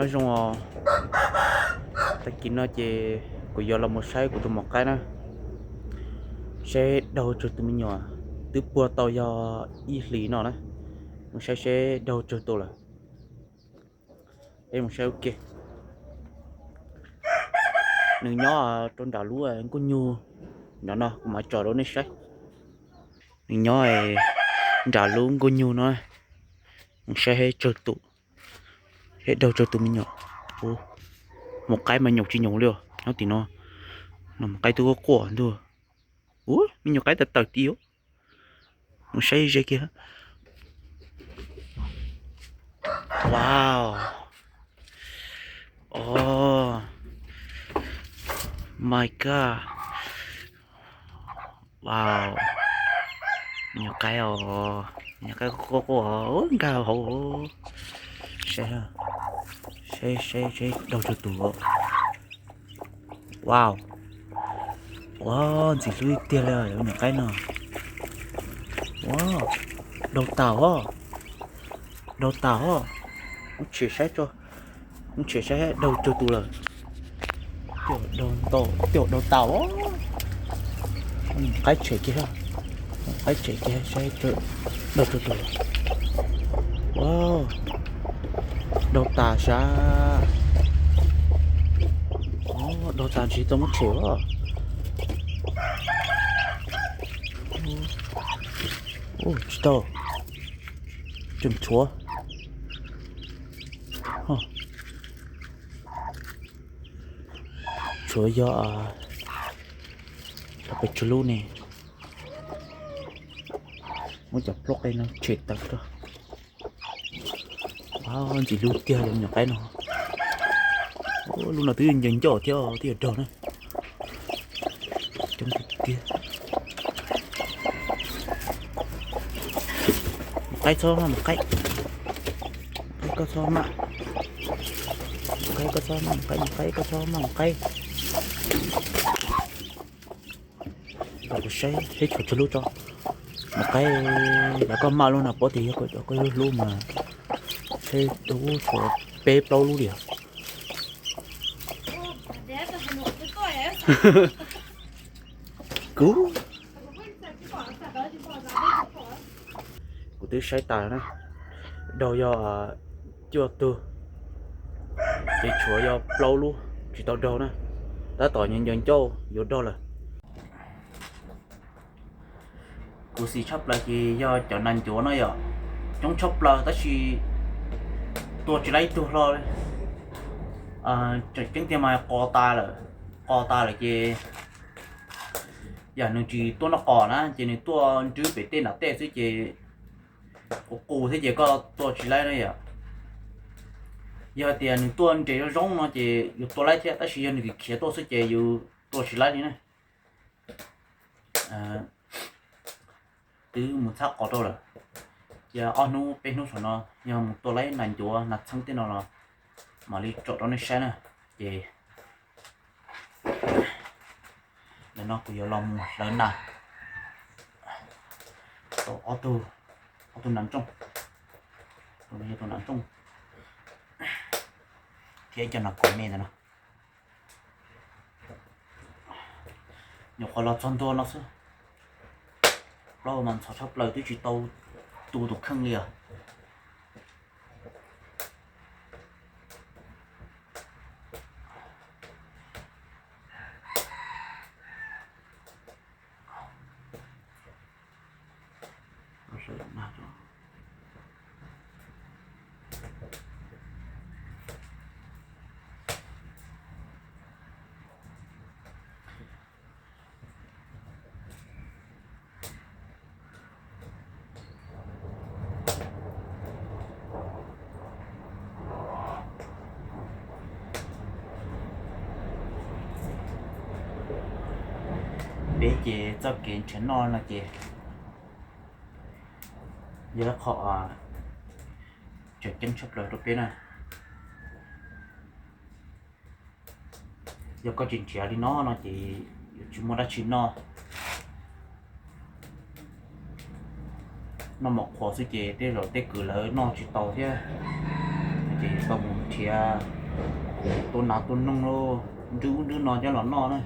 Nyob zoo os, tag kis no ces kuv yuav los mus saib kuv tus maum qaib na, saib daug tsawg tus me nyuam, twb puag tau yog ib hlis no na, mus saib seb daug tsawg tus lawm. Peb mus saib ua ke. Nws nyob rau nram lub nkuaj nyug nram no, kuv mam tsom rau nej saib. Nws nyob nram lub nkuaj nyug no, mus saib seb tsawg tus, seb daug tsawg tus me nyuam. Ua, maum qaib mas nyaum tsis nyaum li os, nyob tim no. No maum qaib twb quaj quaj ntuag. Ua, me nyuam qaib tawm tawm tim. Mus saib ze kiag. Wow. Oh my god. Wow. Me nyuam qaib os, me nyuam qaib quaj quaj os, nkag hauv. Saib, saib, saib, saib daug tsawg tus. Wow. Ua, ntxim hlub tiag tiag li me nyuam qaib no. Ua, daug tas os, daug tas os. Muab tshem saib tso, muab tshem saib daug tsawg tus lawm. Tej zaum daug tas os. Qaib tshem kiag, qaib tshem kiag saib daug tsawg tus lawm. Ua, daug tas sas. Daug tas tsis tau muab tshem os. Tsis tau, tseem tshuav, tshuav yog pes tsawg lub ne. Muab cov plaub qe no tshem tawm rau. Ntxim hlub tiag li me nyuam qaib no. Lub no twb nco ncauj thiab twb yuav daug na. Coob tiag tiag. Maum qaib txhob maj maum qaib. Maum qaib koj txhob maj. Maum qaib koj txhob maj maum qaib, maum qaib koj txhob maj maum qaib. Kom kuv saib seb tshuav tsawg lub tso. Maum qaib, yog koj maj lub no puab tias yog koj cov koj hlub hlub mas seb tshuav peb plaub lub li os. Kuv, kuv twb saib tas na, daug yog cuaj tug, ces tshuav yog plaub lub tsis tau daug na, tab tom nco ncauj yuav daug lawm. Kuv xis tshaj plaws ces yog cov nas ncuav no yom, coob tshaj plaws tab sis tua tsis laib ib tug hlo li. Tseem ceeb tiag mas qos tas lawm, qos tas lawm ces yam nws tsis tuaj noj qos na ces nws tuaj nrwb pem tej nram tej xwb ces qus qus thiab ces koj tua tsis laib na yom. Yog tias nws tuaj nres zoo zoo no ces yus tua laib thiab tab sis yog nws khiav tuaj xwb ces yus tua tsis laib li na. Twb mus txhab qos rau lawm, cia ob hnub peb hnub saum no yog mus tua laib nas ncuav nas txheeb tej no los mam li tsom rau nej saib na. Ces ntawm no kuv yuav los mus hlawv nas tau ob tug, ob tug nas ntsooj, tus no yog tus nas ntsooj thiab ib co nas kos me ntawm no. Nyuam qhuav los txog ntua no xwb, plaub mas ntxhov tshaj plaws twb tsis tau tu tus kheej li os. Peb ces txoj kev nrhiav noj no ces yog ib qho tseem ceeb tshaj plaws rau peb na. Yog koj tsis nrhiav li no no ces yuav tsis muaj dab tsi noj. Noj mov qhuav xwb ces tej zaum tej kwv lawv noj tsis tau thiab. Ces koj mus nrhiav tua nas tua noog los nrhiav ub nrhiav no coj los noj na.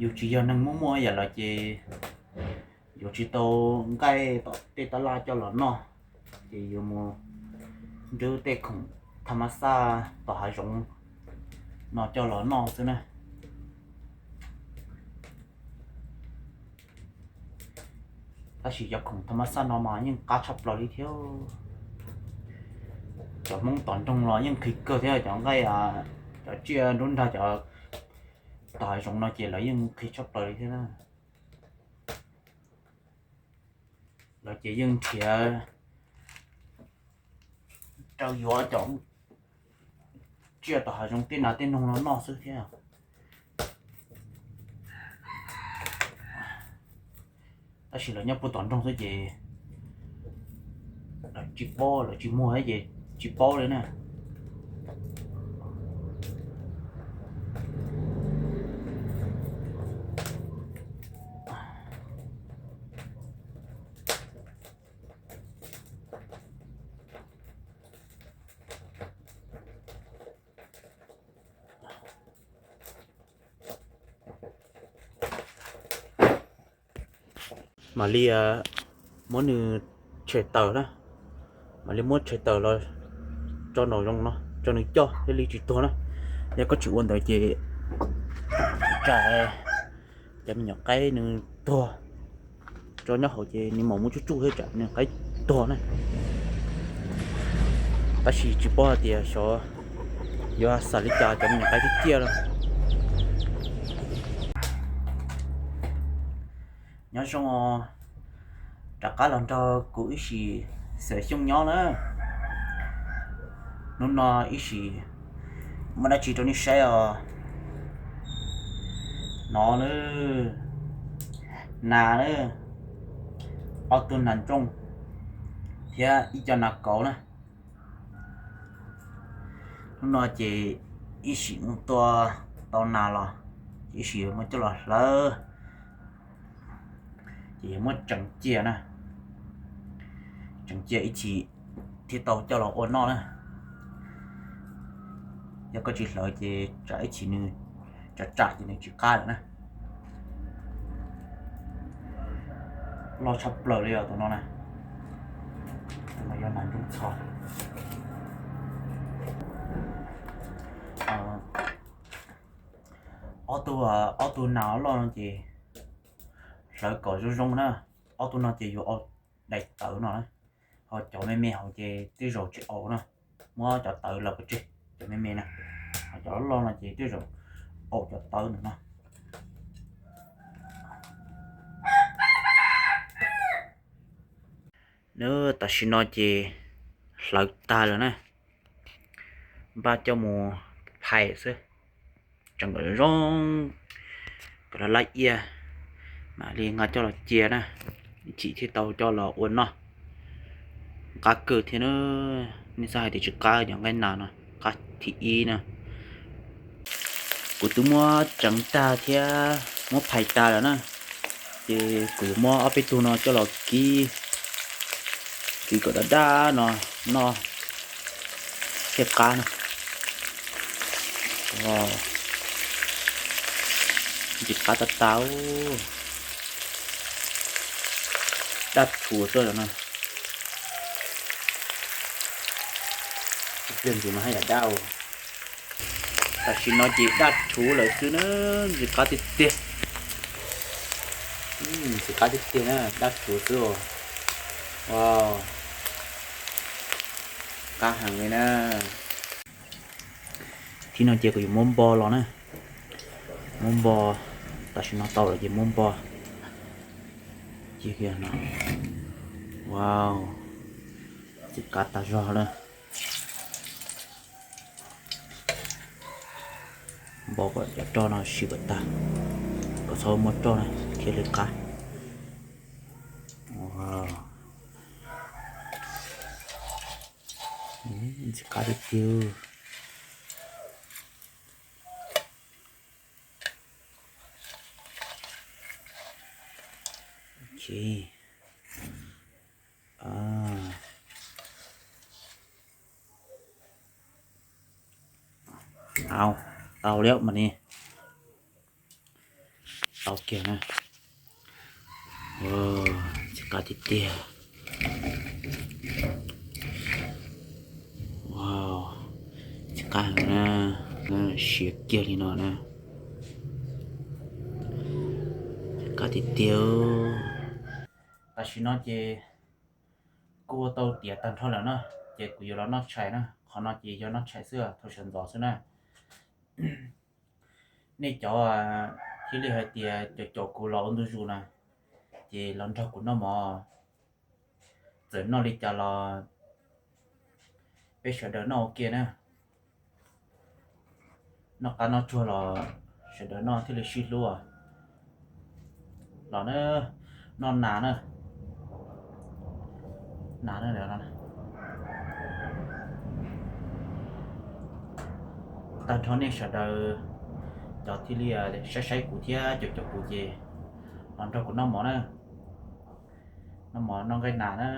Yus tsis yog neeg muaj muaj yam lawm ces yuav tsis tau nqaij tom tej tab laj coj los noj, ces yuav mus nrhiav tej khoom thas mas xaj tom hav zoov no coj los noj xwb na. Tab sis cov khoom thas mas xaj no mas yeej qab tshaj plaws li thiab. Cov Hmoob tom nroog los yeej qhia kawg thiab, cov nqaij, cov tsiaj nruab nrag cov tom hav zoov no ces lawv yeej qhia tshaj plaws li thiab na. Lawv ces yeej nrhiav rau yuav cov tsiaj tom hav zoov tej nas tej noog no noj xwb thiab. Tab sis lawv nyob puag tom nroog xwb ces lawv tsis paub, lawv tsis muag ces tsis paub li na. Mam li muab nws tshem tawm na, mam li muab tshem tawm los tso nraum zoov no tso nws coj thiaj li tsis tuag na. Yog koj tsis ua ntawd ces tsam cov me nyuam qaib nws tuag, tso nyob hauv ces nws mam muab tsuj tsuj thiab tsam me nyuam qaib tuag na. Tab sis tsis paub hais tias xyov yuav xav li cas cov me nyuam qaib thiaj ciaj lawm. Nyob zoo, rov qab los nrog kuv ib sim xaws xyoob nyob na. Hnub no ib sim muaj dab tsi rau nej saib os. No na, nas na, ob tug nas ntsooj thiab ib co nas kauv na. Hnub no ces ib sim mus tua tau nas los, ces ib sim muab coj los hlawv, ces yuav muab tseev cia na, tseev cia ib chim thiaj tau coj los ua noj na. Yog koj tsis hlawv ces tsam ib chim nws tsam tsam ces nws tsis qab lawm na. Loj tshaj plaws li os tus no na. Tus no yog nas ntsooj txho. Ob tug, ob tug nas loj no ces hlawv kom zoo zoo na. Ob tug no ces yuav ua daim tawv no na, ho cov me me hauv ces tej zaum tsis ua na. Muab cov tawv los pov tseg cov me me na, ho cov loj loj no ces tej zaum ua cov tawv ntawm no. Nws tam sim no ces hlawv tag lawm na, npaj coj mus phais xwb, tseem kom zoo, kom laj laj iab, mam li nqa coj los cia na, ib chim thiaj tau coj los ua noj. Qab kawg thiab na, nej xav hais tias tsis qab, cov nqaij nas no qab thib ib na. Kuv twb muab tseev tag thiab muab phais tag lawm na, ces kuv yuav muab ob peb tug no coj los kib, kib kom daj daj no noj thiaj qab na. Ntxim qab tas tas, daj rhuv xwb no. Ib pliag ntxiv mas haj yam daj. Tam sim no ces daj rhuv lawm xwb na, ntxim qab tiag tiag. Ntxim qab tiag tiag na, daj rhuv xwb. Wow, qab heev li na. Thib no ces kuv yuav muab npo los na, muab npo, tam sim no tau lawm ces muab npo. Wow, ntxim qab tas zog na. Npo kom cov roj no sib kom tag, kom txhob muaj roj na thiaj li qab. Ntxim qab tiag tiag. Tau, tau li mas ne. Tau kiag na. Txim qab tiag tiag. Txim qab heev na, siav kiag li no na. Txim qab tiag tiag. Tam sim no ces kuj ua tau tiav tag nrho lawm na, ces kuv yuav los noj tshais na. Qhov no ces yog noj tshais xwb, thaum sawv ntxov xwb na. Nej cov thiaj li hais tias caum caum kuv los ua ntu zus na, ces los nrog kuv noj mov. Txawm noj li cas los peb sawv daws noj ua ke na. Noj qab noj tsuag los sawv daws noj thiaj li sib hlub. Los na, noj nas na. Nas na. Tag nrho nej sawv daws cov thiaj li saib saib kuv thiab caum caum kuv ces los nrog kuv noj mov na. Noj mov noj nqaij nas na.